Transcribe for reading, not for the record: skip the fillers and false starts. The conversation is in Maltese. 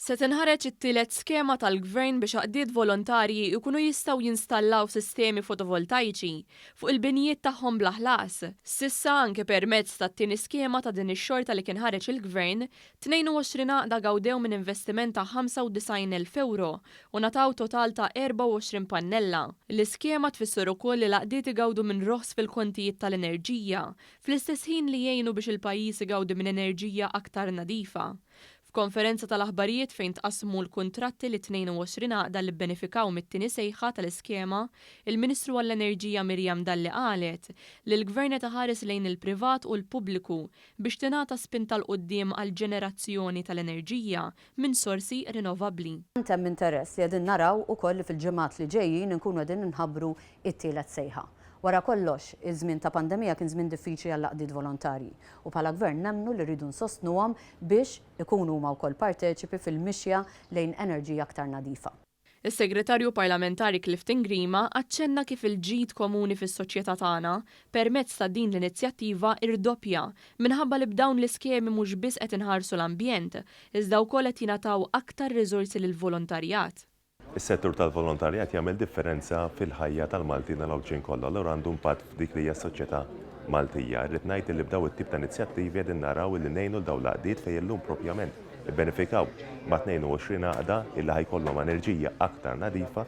Se tinħareġ it-tielet skema tal-Gvern biex għaqdiet volontarji jkunu jistgħu jinstallaw sistemi fotovoltajċi fuq il-binjiet tagħhom bla ħlas. S'issa, anke permezz tat-tieni skema ta' din ix-xorta li kien ħareġ il-Gvern, 22 għaqda gawdew minn investiment ta' 95,000 ewro u ngħataw total ta' 24 pannella. L-iskema tfisser ukoll li l-għaqdiet igawdu minn roħs fil-kontijiet tal-enerġija, fl-istess ħin li jgħinu biex il-pajjiż igawdi minn enerġija aktar nadifa. F'konferenza tal-aħbarijiet fejn tqassmu l-kuntratti lit-22 għaqda li bbenefikaw mit-tieni sejħa tal-iskema, il-Ministru għall-Enerġija Miriam Dalli qalet li l-Gvern qed iħares lejn il-privat u l-pubbliku biex tingħata spinta 'l quddiem għall-ġenerazzjoni tal-enerġija minn sorsi rinnovabbli. Tant hemm interess li qegħdin naraw ukoll li fil-ġimgħat li ġejjin inkunu qegħdin inħabbru t-tielet sejħa. Wara kollox, iż-żmien ta' pandemija kien żmien diffiċli għall-għaqdiet volontarji u bħala Gvern nemmnu li rridu nsostnuhom biex ikunu huma wkoll parteċipi fil-mixja lejn enerġija aktar nadifa. Is-Segretarju Parlamentari Clifton Grima aċċenna kif il-ġid komuni fis-soċjetà tagħna permezz ta' din l-inizjattiva irdoppja minħabba li b'dawn l-iskemi mhux biss qed inħarsu l-ambjent iżda wkoll qed jingħataw aktar riżorsi lill-volontarjat. Is-settur tal-volontarjat jagħmel differenza fil-ħajja tal-Maltin u l-Għawdxin kollha, allura għandu impatt f'dik li hija s-soċjetà Maltija. Irrid ngħid illi b'dawn it-tip ta' inizjattivi qegħdin naraw illi ngħinu 'l dawn l-għaqdiet fejn illum propjament ibbenefikaw ma' 22 għaqda illi ħa jkollhom enerġija aktar nadifa.